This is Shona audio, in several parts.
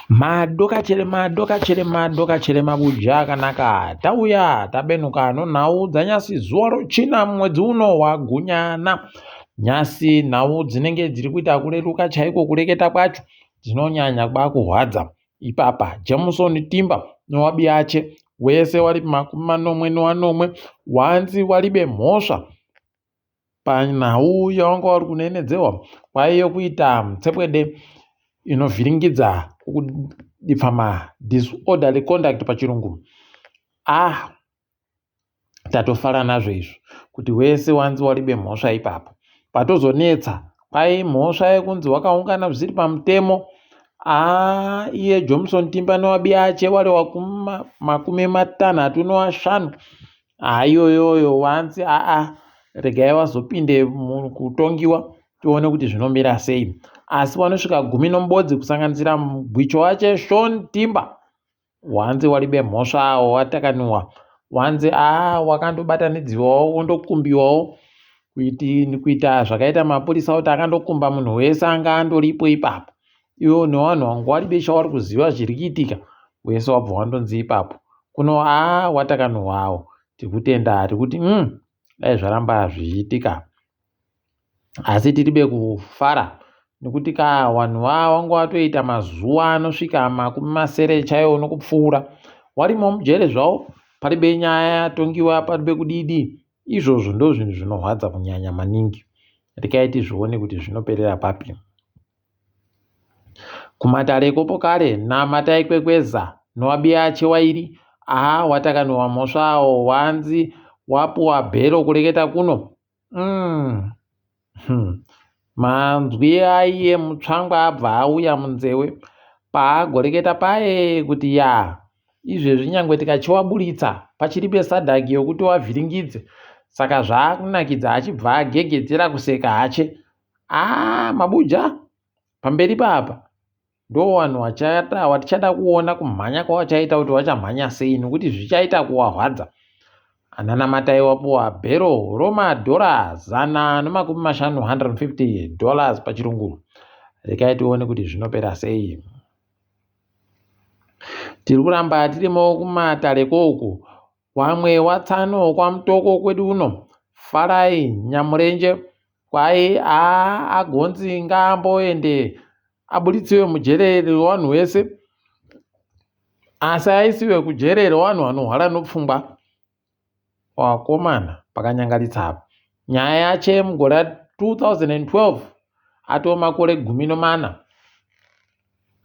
Madokachere madokachere madokachere mabuja akanaka tauya tabenuka nonhau dzanyasi zuva rochina mwedzi uno wagunyana. Nyasi nhau dzinenge dziri kuita kureruka chaiko kureketa kwacho dzinonyanya kwakurwadza ipapa. Jameson Timba nowabiyache wese wari makumi manomwe wanzi waribe mhosva Panhau yawanga uri kunenedzewa kwaive kuita mutsepwede inovhiringidza kudipfama disorderly conduct pachirungu. Ah, tatofara nazvo izvo kuti wese wanzi waribe mhosva ipapo. Patozonetsa kwai mhosva yekunzi wakaungana zvisiri pamutemo. Ah, iye Johnson Timba newabiache wari makumi matanhatu newashanu Haa iyoyoyo wanzi aa regai wazopinde mukutongiwa tione kuti zvinomira sei. Asi wanosvika gumi nomubodzi kusanganisira mugwicho wache Sean Timba wanzi walibe mhosva awo watakaniwa wanzi aa wakandobatanidziwawo wondokumbiwawo kuita zvakaita mapurisa kuti akandokumba munhu wese anga andoripo ipapo iwo newanhu wangu walibe chawari kuziva zviri kuitika wese wabva wandonzi ipapo kuno aa watakanuhwawo tikutenda tikuti mm, dai zvaramba zvichiitika asi tiribe kufara nekuti ka wanhu vaa wanga watoita mazuva anosvika makumi masere chaiwo nokupfuura warimo mujere zvawo paribe nyaya yatongiwa paribe kudidi izvozvo ndo zvinhu zvinorwadza kunyanya maningi rekai tizvione kuti zvinoperera papi Kumatare ekopokare namatai kwekweza nowabiya chewairi aha watakanowa mhosva awo wanzi wapuwa bhero kureketa kuno mm. Hmm. Manzwi aiye mutsvangwa abva auya munzewe paagoreketa paye kuti ya izvezvi nyangwe tikachiwaburitsa pachiribe sadhaki yokuti wavhiringidze saka zvaakunakidza achibva agegedzera kuseka hache Haa mabuja pamberi papa ndovanhu watichada kuona kumhanya kwawachaita kuti wachamhanya sei nokuti zvichaita kuwahwadza. Ananamatai wapuwa bhero romadhora 150 150 dollars pachirungu. Rekai tione kuti zvinopera sei. Tiri kuramba tirimo kumatare kouku. Wamwe watsano kwaMutoko kwedu uno Farai Nyamurenje Kwai haa agonzi ngaamboende abuditsiwe mujere rewanhu wese asi aisiwe kujere rewanhu vanohwara nopfungwa wakomana pakanyangaritsa apa nyaya yache mugore ra 2012 atoo makore gumi nomana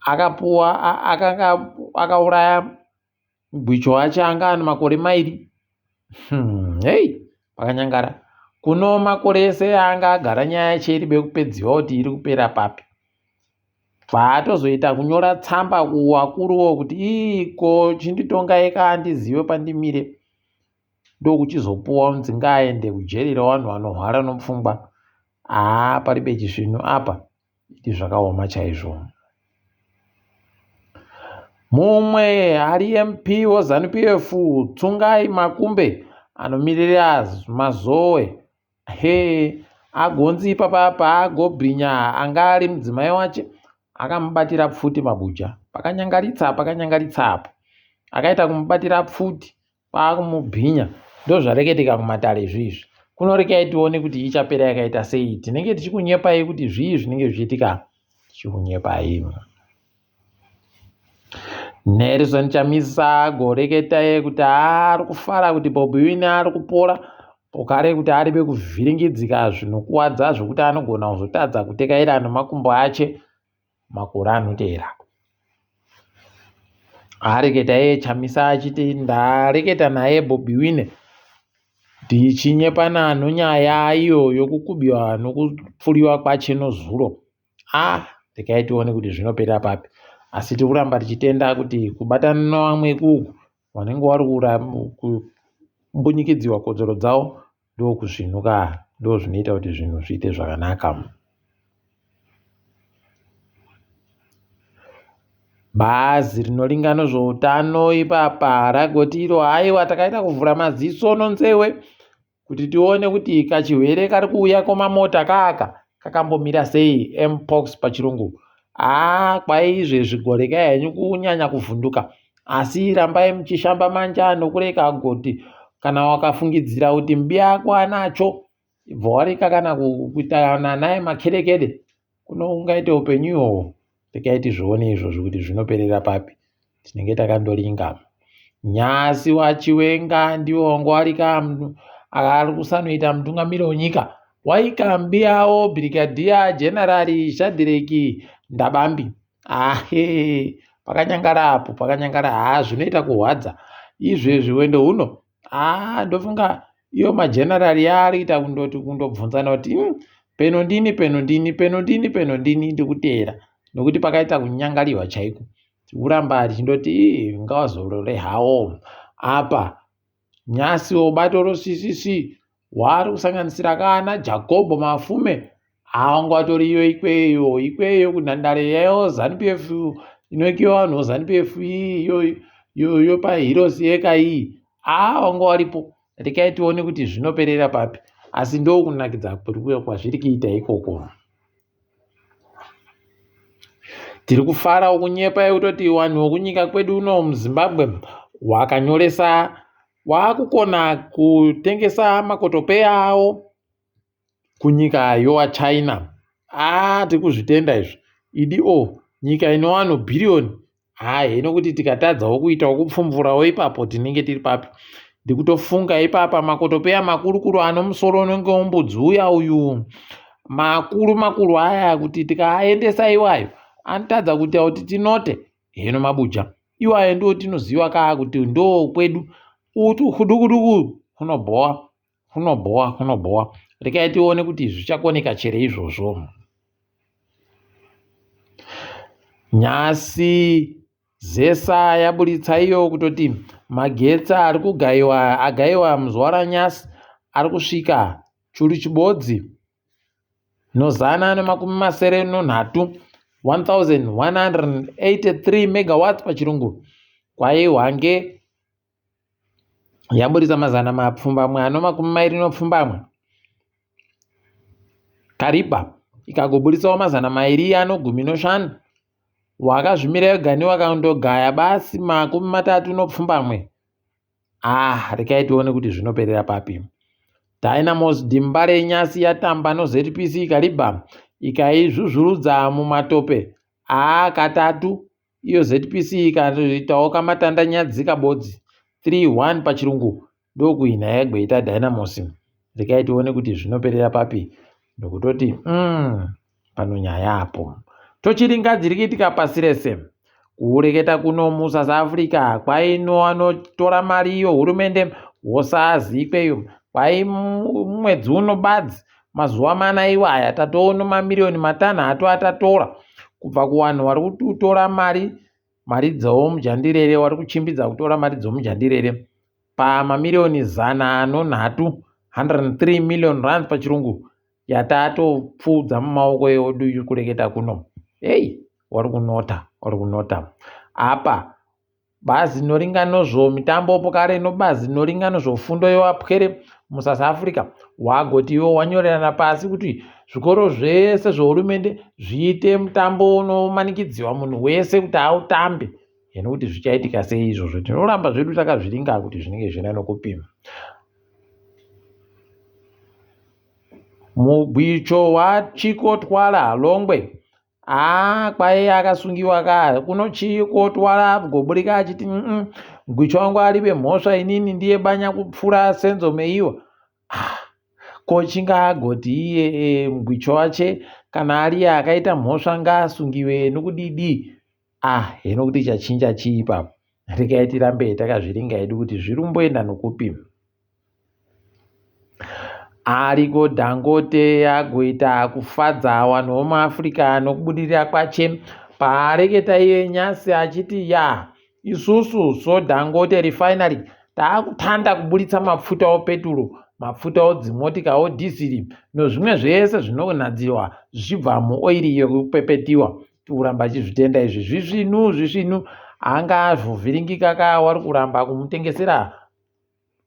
akapuwa akanga akauraya Mugwicho wacho anga ane makore mairi. Hmm, hey, pakanyangara. Kuno makore ese anga agara nyaya yacho iri bekupedziwa kuti iri kupera papi. Bvaatozoita kunyora tsamba kuwakuruwo kuti ii ko chinditongai ka andizive pandimire. Ndokuchizopuwa kunzi ngaaende kujeri revanhu vanorwara nopfungwa. Haa paribe chisvinu apa. Idi zvakaoma chaizvo. Mumwe ari MP weZanu PF Tsungai Makumbe anomirira Mazowe he agonzi ipapa paagobhinya anga ari mudzimai wache akamubatira pfuti mabuja pakanyangaritsa pakanyangaritsa apo akaita kumubatira pfuti Kwakumubhinya ndozvareketika kumatare izvi izvi. Kuno rekai tione kuti ichapera yakaita sei. Tinenge tichikunyepai kuti zvii zvinenge zvichiitika tichikunyepai. Nelson Chamisa goreketa kuti ari kufara kuti Bobi Wine ari kupora pokare kuti aribe kuvhiringidzika zvinokuwadza zvokuti anogona kuzotadza kutekaira nemakumbo ache makore anoteera. Areketa iye Chamisa achiti ndareketa naye Bobi Wine ndichinyepana nonyaya iyo yokukubiwa nokupfuriwa kwache nozuro. Ah, regai tione kuti zvinopera papi. Asi tiri kuramba tichitenda kuti kubatana nevamwe ikuku vanenge vari kumbunyikidziwa kodzero dzavo ndokuzvinuka ndozvinoita kuti zvinhu zviite zvakanaka. Bazi rinoringa nezveutano ipapa ragoti iro haiwa takaita kuvhura maziso nonzewe kuti tione kuti kachirwere kari kuuya komamota kaka kakambomira sei mpox pachirungu. Haa kwai izvezvi gorekai henyu kunyanya kuvhunduka asi rambai muchishamba manja nokureka goti kana wakafungidzira kuti mbiya ako anacho ibva wareka kana kuitana naye makerekede kuno ungaite upenyu ihwohwo. Rekai tizvione izvozvo kuti zvinoperera papi. Tinenge takandoringa. Nyasi waChiwenga ndiwo wanga warika ari kusanoita mutungamiri wenyika waika mbiyawo Brigadier General Shadrack Ndabambi. Ahe pakanyangara apo pakanyangara haa zvinoita kurwadza izvezvi hwendo huno haa ndofunga iyo magenerari yaari kuita kundoti kundobvunzana kuti peno ndini peno ndini peno ndini peno ndini ndikuteera nokuti pakaita kunyangariwa chaiko tikuramba tichindoti ngawazorore hawo apa nyasiwo bato roCCC wari kusanganisira kana Jacob Mafume anga atoriyo ikweyo ikweyo kunhandare yayo ZANU PF inoikiwa vanhu ZANU PF iyo yopa Heroes Acre iyi aa wanga waripo. Rekai tione kuti zvinoperera papi asi ndokunakidza kwazviri kuita ikoko. Tiri kufara kunyepa yekutoti vanhu vekunyika kwedu uno muZimbabwe wakanyoresa waakukona kutengesa makotopeya avo kunyika yowaChina. Aa tiri kuzvitenda izvi. Idi o nyika ine vanhu bhiriyoni haa hino kuti tikatadzawo kuitawo kupfumvurawo ipapo tinenge tiri papi. Ndikutofunga ipapa makotopeya makurukuru ano musoro unenge wembudzi uya uyu makuru makuru aya kuti tikaaendesa iwayo anotadza kuita kuti tinote hino mabuja iwayo ndiwo tinoziva kaa kuti ndo kwedu utu huduku-duku hunobhowa hunobhowa hunobhowa. Rekai tione kuti zvichakoneka chere izvozvo. Nyasi ZESA yaburitsa iyo kutoti magetsi ari kugaiwa agaiwa muzuva ranyasi ari kusvika churu chibodzi nozana nemakumi masere nonhatu 1183 megawatts pachirungu kwaihwange yaburitsa mazana mapfumbamwe ano makumi mairi nopfumbamwe Kariba ikagoburitsawo mazana mairi ano gumi noshanu wakazvimira ega newakandogaya basi makumi matatu nopfumbamwe. Ah, rekai tione kuti zvinoperera papi. Dynamos Dimbare nyasi yatamba noZPC Kariba ikaizvuzvurudza mumatope aa katatu iyo ZPC ikaitawo kamatanda nyadzi kabodzi 3-1 pachirungu ndokuhwina yagweita Dynamos. Rekai tione kuti zvinoperera papi nokutoti pano nyaya apo. Tochiringa dziri kuitika pasi rese. Kureketa kuno muSouth Africa kwaino anotora mari iyo hurumende wosazi ikweyo kwai mwedzi uno badzi mazuva mana iwaya tatoona mamiriyoni matanhatu atatora kubva kuvanhu vari kutora mari mari dzemujandirere vari kuchimbidza kutora mari dzemujandirere pamamiriyoni zana nonhatu 103 million rands pachirungu yatatopfuudza mumaoko edu kureketa kuno. Ei wari kunota wari kunota apa bazi rinoringa nozvomitambo pokare nobazi rinoringa nozvofundo yevapwere muSouth Africa wagoti iwo wanyorerana pasi kuti zvikoro zvese zvehurumende zviite mutambo unomanikidziwa munhu wese kuti autambe hino kuti zvichaitika sei izvozvo tinoramba zvedu takazviringa kuti zvinenge zviina nokupima. Mugwicho waChiko Twala Longwe haa kwaiye akasungiwa ka kuno Chiko Twala goburika achiti mugwicho wangu aripe mhosva inini ndiye banya kupfura Senzo Meiwa. Ah, ko chingaagoti iye mugwicho wache kana ariye akaita mhosva ngaasungiwe nokudidi. Ah, hino kuti chachinja chii ipapo. Regai tirambe takazviringa hedu kuti zviri kumboenda nokupi. Ariko Dangote agoita kufadza vanhu vomuAfrica nokubudirira kwache paareketa iye nyasi achiti ya isusu so Dangote refinery taakutanda kuburitsa mafuta opeturo mafuta odzimotika odhiziri nozvimwe zvese zvinonadzirwa zvichibva muoiri yekupepetiwa kuramba achizvitenda izvi zvisvinu zvisvinu anga azovhiringika ka wari kuramba kumutengesera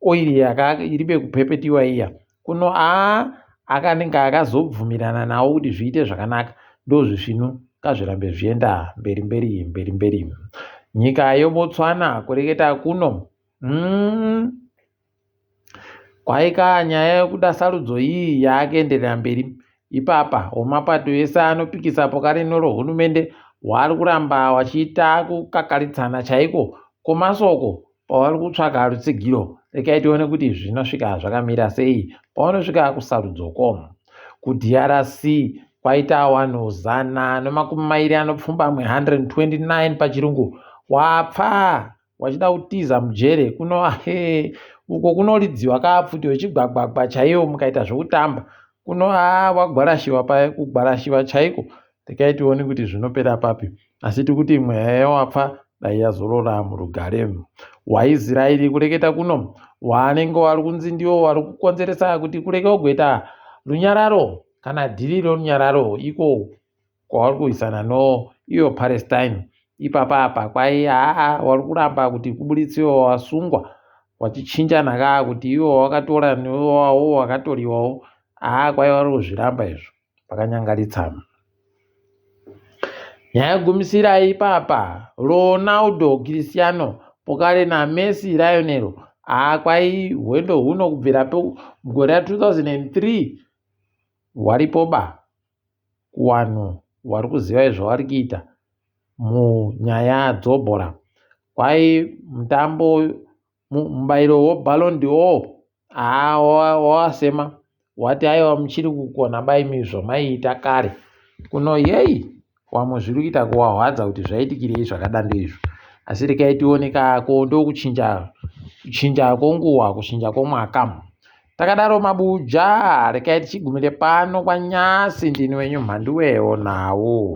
oiri iri pekupepetiwa iya kuno aa akanenge akazobvumirana nawo kuti zviite zvakanaka ndozvisvinu. Ngazvirambe zvienda mberi mberi mberi mberi. Nyika yeBotswana kureketa kuno mm. Kwaika nyaya yekuda sarudzo iyi yaakuenderera mberi ipapa wemapato ese anopikisa pokari norohurumende wari kuramba wachiita kukakaritsana chaiko kwomasoko pavari kutsvaka rutsigiro. Rekai tione kuti zvinosvika zvakamira sei pavanosvika kusarudzoko. KuDRC kwaita vanhu 128, 129 pachirungu, wapfa wachida kutiza mujere kuno he uko kunoridziwa kapfuti wechigwagwagwa chaiwo mukaita zvekutamba kuno a wagwarashiwa paye kugwarashiwa chaiko. Rekai tione kuti zvinopera papi asi tikuti mweya yewapfa dai yazorora murugare. WaIsraeri kureketa kuno wanenge wari kunzi ndiwo wari kukonzeresa kuti kureke kugoita runyararo kana dhiri rorunyararo iko kwavari kurwisana no iyo Palestine ipapa apa kwai haa wari kuramba kuti kuburitsewo wasungwa wachichinjana kaa kuti iwo wakatora newawo wakatoriwawo haa kwai vari kuzviramba izvo pakanyangaritsa. Nyaya yegumisira ipapa Ronaldo Cristiano pokare naMessi Lionel haa kwai hwendo huno kubvira mugore ra 2003 hwaripoba kuwanhu wari kuziva izvavari kuita munyaya dzobhora. Kwai mutambo mubairo weBallon d'Or haa wawasema wati aiwa muchiri kukona baimi zvamaiita kare kuno yei wamwe zviri kuita kuwahwadza kuti zvaitikirei zvakadando izvo asi rekai tione kako ndokuchinja kuchinja kwonguva kuchinja kwomwaka. Takadaro mabuja rekai tichigumire pano kwanyasi ndini wenyu mhanduwewo nhau.